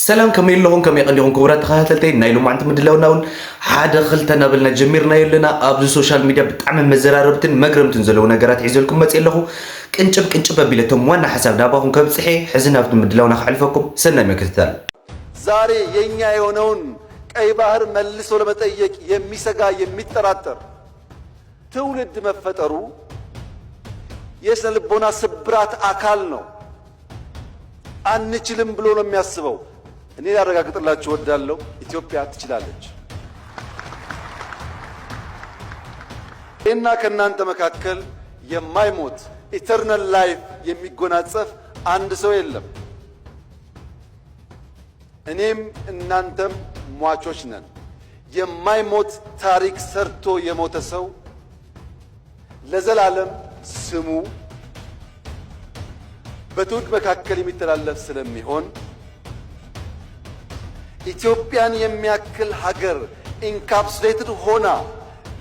ሰላም፣ ከመይ ኣለኹም? ከመይ ቀኒኹም ክቡራት ተኸታተልተይ? ናይ ሎማዕንቲ ምድላውና እውን ሓደ ክልተ እናበልና ጀሚርናዮ ኣለና። ኣብዚ ሶሻል ሚድያ ብጣዕሚ መዘራረብትን መግረምትን ዘለዉ ነገራት ሒዘልኩም መፅእ ኣለኹ። ቅንጭብ ቅንጭብ ኣቢለ እቶም ዋና ሓሳብ ናባኹም ከብፅሐ ሕዚ ናብቲ ምድላውና ከሕልፈኩም። ሰናይ ምክትታል። ዛሬ የኛ የሆነውን ቀይ ባህር መልሶ ለመጠየቅ የሚሰጋ የሚጠራጠር ትውልድ መፈጠሩ የስነ ልቦና ስብራት አካል ነው። አንችልም ብሎ ነው የሚያስበው። እኔ ላረጋግጥላችሁ እወዳለሁ፣ ኢትዮጵያ ትችላለች። እና ከእናንተ መካከል የማይሞት eternal life የሚጎናጸፍ አንድ ሰው የለም። እኔም እናንተም ሟቾች ነን። የማይሞት ታሪክ ሰርቶ የሞተ ሰው ለዘላለም ስሙ በትውልድ መካከል የሚተላለፍ ስለሚሆን ኢትዮጵያን የሚያክል ሀገር ኢንካፕሱሌትድ ሆና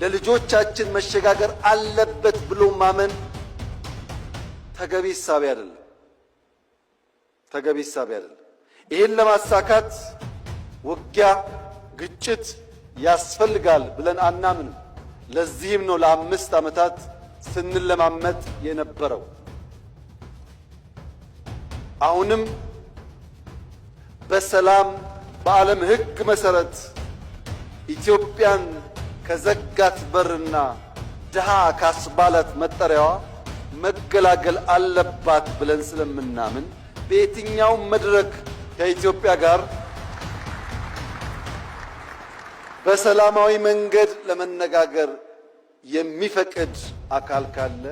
ለልጆቻችን መሸጋገር አለበት ብሎ ማመን ተገቢ እሳቤ አይደለም። ተገቢ እሳቤ አይደለም። ይህን ለማሳካት ውጊያ፣ ግጭት ያስፈልጋል ብለን አናምንም። ለዚህም ነው ለአምስት ዓመታት ስንለማመጥ የነበረው። አሁንም በሰላም በዓለም ሕግ መሰረት ኢትዮጵያን ከዘጋት በርና ድሃ ካስባላት መጠሪያዋ መገላገል አለባት ብለን ስለምናምን በየትኛውም መድረክ ከኢትዮጵያ ጋር በሰላማዊ መንገድ ለመነጋገር የሚፈቅድ አካል ካለ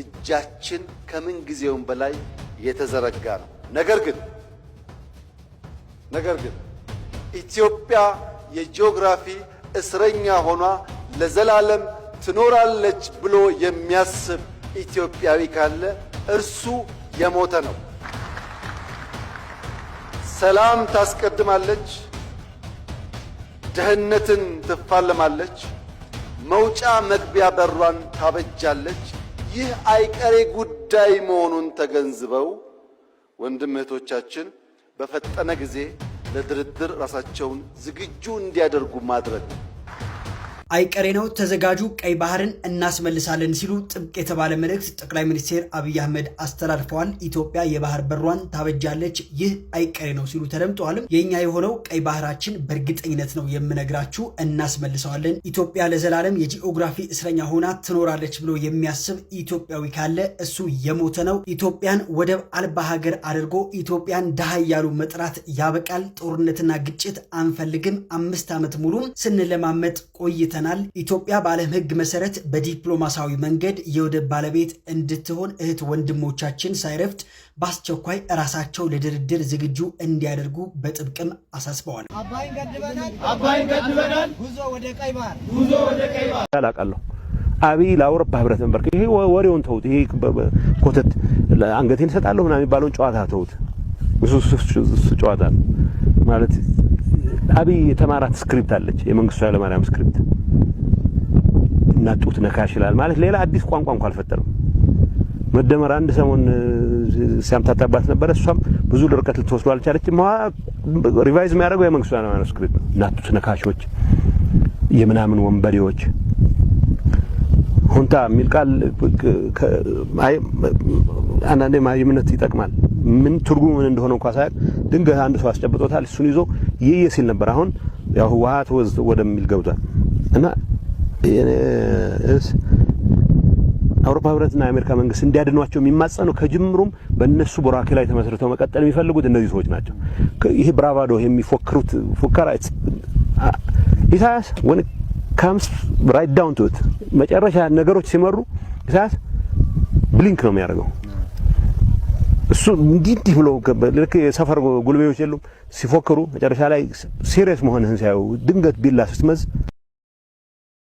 እጃችን ከምን ጊዜውም በላይ የተዘረጋ ነው። ነገር ግን ነገር ግን ኢትዮጵያ የጂኦግራፊ እስረኛ ሆኗ ለዘላለም ትኖራለች ብሎ የሚያስብ ኢትዮጵያዊ ካለ እርሱ የሞተ ነው። ሰላም ታስቀድማለች፣ ድህነትን ትፋለማለች፣ መውጫ መግቢያ በሯን ታበጃለች። ይህ አይቀሬ ጉዳይ መሆኑን ተገንዝበው ወንድም እህቶቻችን በፈጠነ ጊዜ ለድርድር ራሳቸውን ዝግጁ እንዲያደርጉ ማድረግ ነው። አይቀሬ ነው፣ ተዘጋጁ፣ ቀይ ባህርን እናስመልሳለን ሲሉ ጥብቅ የተባለ መልእክት ጠቅላይ ሚኒስትር አብይ አህመድ አስተላልፈዋል። ኢትዮጵያ የባህር በሯን ታበጃለች፣ ይህ አይቀሬ ነው ሲሉ ተደምጠዋል። የእኛ የሆነው ቀይ ባህራችን በእርግጠኝነት ነው የምነግራችሁ፣ እናስመልሰዋለን። ኢትዮጵያ ለዘላለም የጂኦግራፊ እስረኛ ሆና ትኖራለች ብሎ የሚያስብ ኢትዮጵያዊ ካለ እሱ የሞተ ነው። ኢትዮጵያን ወደብ አልባ ሀገር አድርጎ ኢትዮጵያን ደሃ እያሉ መጥራት ያበቃል። ጦርነትና ግጭት አንፈልግም። አምስት ዓመት ሙሉ ስንለማመጥ ቆይተናል። ኢትዮጵያ በዓለም ሕግ መሰረት በዲፕሎማሲያዊ መንገድ የወደብ ባለቤት እንድትሆን እህት ወንድሞቻችን ሳይረፍድ በአስቸኳይ ራሳቸው ለድርድር ዝግጁ እንዲያደርጉ በጥብቅም አሳስበዋል። አባይን ገድበናል። አባይን ገድበናል። ጉዞ ወደ ቀይ ባህር። ጉዞ ወደ ቀይ ባህር። አላቃለሁ። አብይ ለአውሮፓ ህብረት ነበር። ይሄ ወ- ወሬውን ተውት። ይሄ በ- በ- ኮተት አንገቴን እሰጣለሁ ምናምን የሚባለውን ጨዋታ ተውት። እሱ እሱ- እሱ- እሱ ጨዋታ ነው ማለት። አብይ የተማራት ስክሪፕት አለች፣ የመንግስቱ ኃይለማርያም ስክሪፕት። እና ጡት ነካሽ ይላል ማለት ሌላ አዲስ ቋንቋ እንኳ አልፈጠረም። መደመር አንድ ሰሞን ሲያምታታባት ነበረ። እሷም ብዙ ርቀት ልትወስዱ አልቻለችም። ሪቫይዝ የሚያደርገው የመንግስቱ ኃይለማርያም ስክሪፕት ነው። እና ጡት ነካሾች፣ የምናምን ወንበዴዎች። ሁንታ የሚል ቃል አንዳንዴ ማይምነት ይጠቅማል። ምን ትርጉሙ ምን እንደሆነ እንኳ ሳያውቅ ድንገት አንድ ሰው አስጨብጦታል። እሱን ይዞ ይይ ሲል ነበር። አሁን ያው ህወሓት ወዝ ወደሚል ገብቷል። እና አውሮፓ ህብረትና የአሜሪካ መንግስት እንዲያድኗቸው የሚማጸነው ከጅምሩም በእነሱ ቡራኬ ላይ ተመስርተው መቀጠል የሚፈልጉት እነዚህ ሰዎች ናቸው። ይሄ ብራቫዶ የሚፎክሩት ፉከራ ኢሳያስ when comes right down to it መጨረሻ ነገሮች ሲመሩ ኢሳያስ ብሊንክ ነው የሚያደርገው። እሱ እንዲህ እንዲህ ብሎ ልክ የሰፈር ጉልቤዎች የሉም ሲፎክሩ መጨረሻ ላይ ሲሪየስ መሆንህን ሲያዩ ድንገት ቢላ ስትመዝ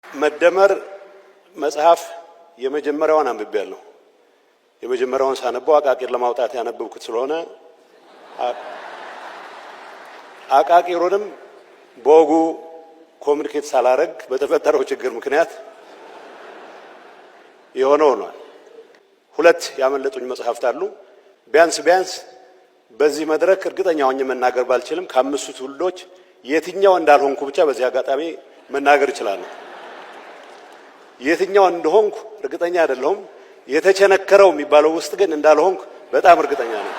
መደመር መጽሐፍ የመጀመሪያውን አንብቤያለሁ። የመጀመሪያውን ሳነበው አቃቂር ለማውጣት ያነበብኩት ስለሆነ አቃቂሩንም በወጉ ኮሚኒኬት ሳላረግ በተፈጠረው ችግር ምክንያት የሆነ ሆኗል። ሁለት ያመለጡኝ መጽሐፍት አሉ። ቢያንስ ቢያንስ በዚህ መድረክ እርግጠኛ ሆኜ መናገር ባልችልም፣ ከአምስቱ ትውልዶች የትኛው እንዳልሆንኩ ብቻ በዚህ አጋጣሚ መናገር እችላለሁ። የትኛው እንደሆንኩ እርግጠኛ አይደለሁም። የተቸነከረው የሚባለው ውስጥ ግን እንዳልሆንኩ በጣም እርግጠኛ ነኝ።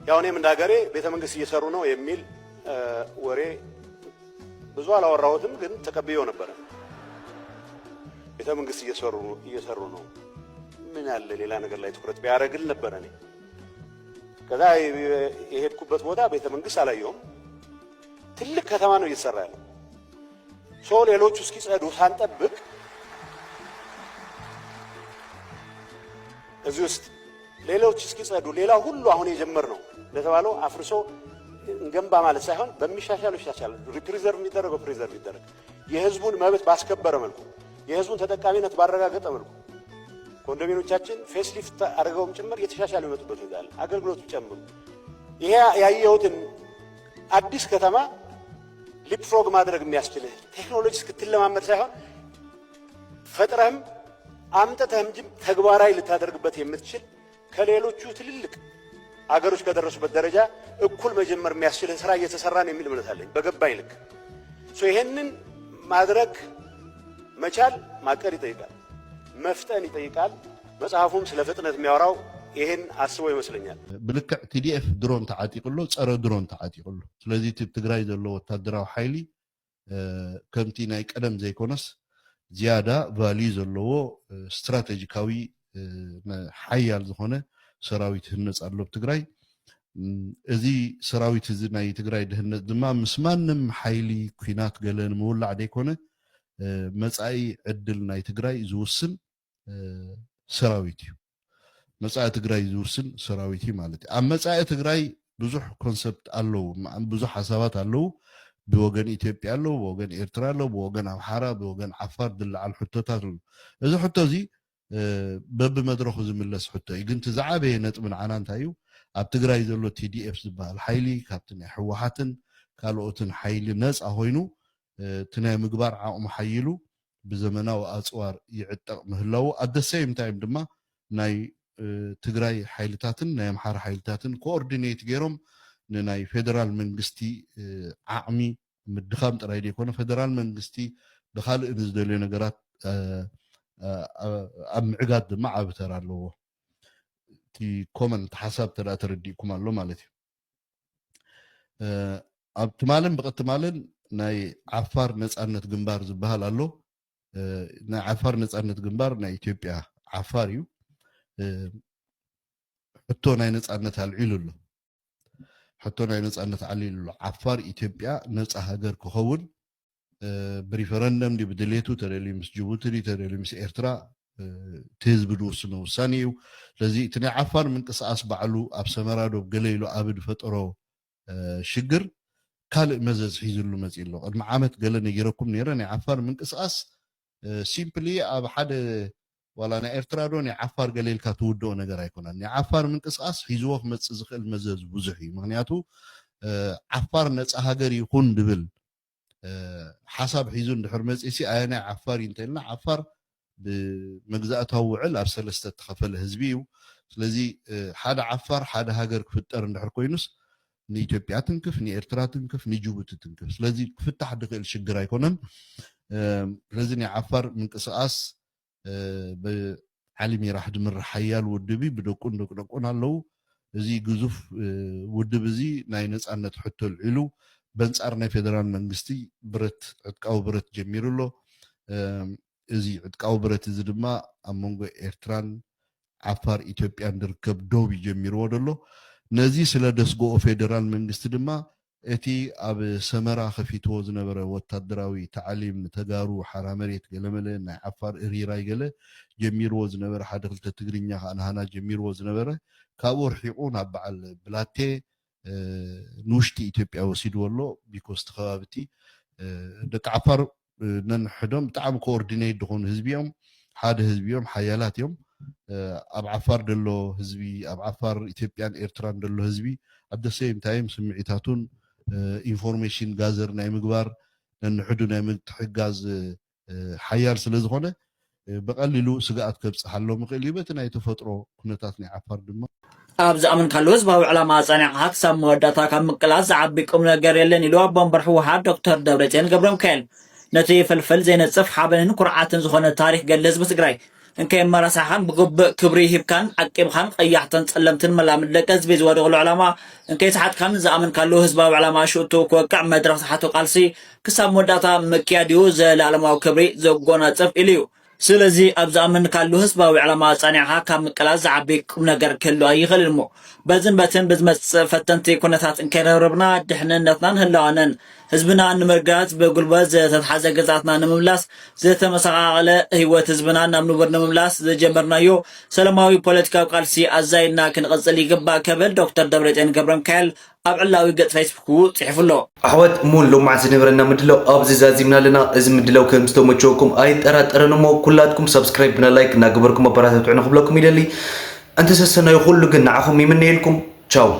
ያው እኔም እንደ ሀገሬ ቤተ መንግስት እየሰሩ ነው የሚል ወሬ ብዙ አላወራሁትም፣ ግን ተቀብዬው ነበረ። ቤተ መንግስት እየሰሩ እየሰሩ ነው፣ ምን አለ ሌላ ነገር ላይ ትኩረት ቢያደርግ እል ነበረ። እኔ ከዛ የሄድኩበት ቦታ ቤተ መንግስት አላየሁም። ትልቅ ከተማ ነው እየተሰራ ያለው። ሶ ሌሎቹ እስኪጸዱ ሳንጠብቅ እዚህ ውስጥ ሌሎች እስኪጸዱ፣ ሌላ ሁሉ አሁን የጀመርነው እንደተባለው አፍርሶ እንገንባ ማለት ሳይሆን በሚሻሻለው ይሻሻል፣ ፕሪዘርቭ የሚደረገው ፕሪዘርቭ ይደረግ፣ የህዝቡን መብት ባስከበረ መልኩ፣ የህዝቡን ተጠቃሚነት ባረጋገጠ መልኩ ኮንዶሚኒየሞቻችን ፌስሊፍት አድርገውም ጭምር እየተሻሻሉ ይመጡበት ሁኔታ አለ። አገልግሎቱ ጨምሩ። ይሄ ያየሁትን አዲስ ከተማ ሊፕፍሮግ ማድረግ የሚያስችልህ ቴክኖሎጂ እስክትለማመድ ሳይሆን ፈጥረህም አምጥተህም እንጂ ተግባራዊ ልታደርግበት የምትችል ከሌሎቹ ትልልቅ አገሮች ከደረሱበት ደረጃ እኩል መጀመር የሚያስችልህ ስራ እየተሰራ ነው የሚል እምነት አለኝ በገባኝ ልክ። ሶ ይሄንን ማድረግ መቻል ማቀድ ይጠይቃል፣ መፍጠን ይጠይቃል። መጽሐፉም ስለ ፍጥነት የሚያወራው ይሄን አስቦ ይመስለኛል። ብልክዕ ቲ ዲ ኤፍ ድሮን ተዓጢቑ ኣሎ፣ ጸረ ድሮን ተዓጢቑ ኣሎ። ስለዚ እቲ ትግራይ ዘሎ ወታደራዊ ሓይሊ ከምቲ ናይ ቀደም ዘይኮነስ ዝያዳ ቫልዩ ዘለዎ ስትራቴጂካዊ ሓያል ዝኾነ ሰራዊት ህነፅ ኣሎ ኣብ ትግራይ። እዚ ሰራዊት እዚ ናይ ትግራይ ድህነት ድማ ምስ ማንም ሓይሊ ኲናት ገለ ንምውላዕ ዘይኮነ መፃኢ ዕድል ናይ ትግራይ ዝውስን ሰራዊት እዩ። መፃኢ ትግራይ ዝውስን ሰራዊት እዩ ማለት እዩ። ኣብ መፃኢ ትግራይ ብዙሕ ኮንሰፕት ኣለዉ፣ ብዙሕ ሓሳባት ኣለዉ። ብወገን ኢትዮጵያ ኣለዉ፣ ብወገን ኤርትራ ኣለዉ፣ ብወገን ኣምሓራ፣ ብወገን ዓፋር ዝለዓል ሕቶታት ኣለዉ። እዚ ሕቶ እዚ በብመድረኹ ዝምለስ ሕቶ እዩ። ግን እቲ ዝዓበየ ነጥቢ ንዓና እንታይ እዩ? ኣብ ትግራይ ዘሎ ቲ ዲ ኤፍ ዝበሃል ሓይሊ ካብቲ ናይ ህወሓትን ካልኦትን ሓይሊ ነፃ ኮይኑ እቲ ናይ ምግባር ዓቕሙ ሓይሉ ብዘመናዊ ኣፅዋር ይዕጠቕ ምህላዉ ኣደሰይም ታይም ድማ ናይ ትግራይ ሓይልታትን ናይ ኣምሓራ ሓይልታትን ኮኦርዲኔት ገይሮም ንናይ ፌደራል መንግስቲ ዓቕሚ ምድኻም ጥራይ ዘይኮነ ፌደራል መንግስቲ ብካልእ ንዝደልዮ ነገራት ኣብ ምዕጋት ድማ ዓቢ ተራ ኣለዎ። እቲ ኮመን እቲ ሓሳብ ተዳ ተረዲእኩም ኣሎ ማለት እዩ። ኣብ ትማልን ብቕትማልን ናይ ዓፋር ነፃነት ግንባር ዝበሃል ኣሎ። ናይ ዓፋር ነፃነት ግንባር ናይ ኢትዮጵያ ዓፋር እዩ። ሕቶ ናይ ነፃነት ኣልዒሉ ኣሎ። ሕቶ ናይ ነፃነት ኣልዒሉ ኣሎ። ዓፋር ኢትዮጵያ ነፃ ሃገር ክኸውን ብሪፈረንደም ድዩ ብድሌቱ ተደልዩ ምስ ጅቡቲ ድዩ ተደልዩ ምስ ኤርትራ እቲ ህዝቢ ዝውስኖ ውሳኔ እዩ። ስለዚ እቲ ናይ ዓፋር ምንቅስቃስ ባዕሉ ኣብ ሰመራ ዶ ገለ ኢሉ ኣብ ዝፈጠሮ ሽግር ካልእ መዘዝ ሒዝሉ መፂኡ ኣሎ። ቅድሚ ዓመት ገለ ነጊረኩም ነይረ። ናይ ዓፋር ምንቅስቃስ ሲምፕሊ ኣብ ሓደ ዋላ ናይ ኤርትራ ዶ ናይ ዓፋር ገለ ኢልካ ትውድኦ ነገር ኣይኮነን። ናይ ዓፋር ምንቅስቃስ ሒዝዎ ክመፅእ ዝኽእል መዘዝ ብዙሕ እዩ። ምክንያቱ ዓፋር ነፃ ሃገር ይኹን ድብል ሓሳብ ሒዙ እንድሕር መፂሲ ኣየናይ ዓፋር እዩ እንተልና ዓፋር ብመግዛእታዊ ውዕል ኣብ ሰለስተ እተኸፈለ ህዝቢ እዩ። ስለዚ ሓደ ዓፋር ሓደ ሃገር ክፍጠር እንድሕር ኮይኑስ ንኢትዮጵያ ትንክፍ፣ ንኤርትራ ትንክፍ፣ ንጅቡቲ ትንክፍ። ስለዚ ክፍታሕ ድኽእል ሽግር ኣይኮነን። ስለዚ ናይ ዓፋር ምንቅስቃስ ብዓሊ ሚራሕ ድምራሕ ሓያል ውድብ እዩ። ብደቁን ደቅደቁን ኣለዉ። እዚ ግዙፍ ውድብ እዚ ናይ ነፃነት ሕቶ ኣልዒሉ በንፃር ናይ ፌደራል መንግስቲ ብረት ዕጥቃዊ ብረት ጀሚሩ ኣሎ። እዚ ዕጥቃዊ ብረት እዚ ድማ ኣብ መንጎ ኤርትራን ዓፋር ኢትዮጵያን ዝርከብ ዶብ እዩ ጀሚርዎ ዘሎ። ነዚ ስለ ደስግኦ ፌደራል መንግስቲ ድማ እቲ ኣብ ሰመራ ከፊትዎ ዝነበረ ወታደራዊ ታዕሊም ንተጋሩ ሓራ መሬት ገለመለ ናይ ዓፋር እሪራይ ገለ ጀሚርዎ ዝነበረ ሓደ ክልተ ትግርኛ ከዓ ንሃና ጀሚርዎ ዝነበረ ካብኡ ርሒቑ ናብ በዓል ብላቴ ንውሽጢ ኢትዮጵያ ወሲድዎ ኣሎ። ቢኮስ እቲ ከባቢ እቲ ደቂ ዓፋር ነንሕዶም ብጣዕሚ ኮኦርዲኔት ዝኾኑ ህዝቢ እዮም። ሓደ ህዝቢ እዮም፣ ሓያላት እዮም። ኣብ ዓፋር ደሎ ህዝቢ፣ ኣብ ዓፋር ኢትዮጵያን ኤርትራን ደሎ ህዝቢ ኣደ ሴም ታይም ስምዒታቱን ኢንፎርሜሽን ጋዘር ናይ ምግባር ነንሕዱ ናይ ምትሕጋዝ ሓያል ስለ ዝኾነ ብቐሊሉ ስግኣት ከብፅሓሎም ይኽእል እዩ። በቲ ናይ ተፈጥሮ ኩነታት ናይ ዓፋር ድማ ኣብ ዝኣመንካሉ ህዝባዊ ዕላማ ጸኒዕኻ ክሳብ መወዳእታ ካብ ምቅላስ ዝዓቢ ቁም ነገር የለን ኢሉ ኣቦ ወንበር ህወሓት ዶክተር ደብረጽዮን ገብረሚካኤል። ነቲ ፍልፍል ዘይነጽፍ ሓበንን ኩርዓትን ዝኾነ ታሪኽ ገድሊ ህዝቢ ትግራይ እንከየመራሳሕኻን ብግቡእ ክብሪ ሂብካን ዓቂብኻን ቀያሕትን ጸለምትን መላምል ደቂ ህዝቢ ዝወደቕሉ ዕላማ እንከይሰሓትካን ዝኣመንካሉ ህዝባዊ ዕላማ ሽእቱ ክወቅዕ መድረኽ ዝሓቶ ቃልሲ ክሳብ መወዳእታ ምክያድ እዩ ዘላለማዊ ክብሪ ዘጎናጽፍ ኢሉ እዩ። ስለዚ ኣብ ዝኣመንካሉ ህዝባዊ ዕላማ ጸኒዕኻ ካብ ምቅላስ ዝዓቢ ቁም ነገር ክህሉ ኣይኽእልን እሞ በዝን በትን ብዝመጽእ ፈተንቲ ኩነታት እንከይረብረብና ድሕንነትናን ህላወንን ህዝብና ንምርጋጽ ብጉልበት ዝተትሓዘ ገዛትና ንምምላስ ዝተመሰቓቐለ ህይወት ህዝብና ናብ ንቡር ንምምላስ ዝጀመርናዮ ሰላማዊ ፖለቲካዊ ቃልሲ ኣዛይድና ክንቕጽል ይግባእ ክብል ዶክተር ደብረጽዮን ገብረሚካኤል ኣብ ዕላዊ ገጽ ፌስቡኩ ጽሒፉ ኣሎ። ኣሕዋት እሞ ንሎማዓንቲ ዝነበረና ምድላው ኣብዚ ዛዚምና ኣለና። እዚ ምድላው ከም ዝተመቸወኩም ኣይጠራጠርን እሞ ኩላትኩም ሳብስክራይብ ብና ላይክ እናገበርኩም ኣበረታትዑ ንክብለኩም ይደሊ። እንተሰሰናዩ ኩሉ ግን ንዓኹም ይምነየልኩም። ቻው።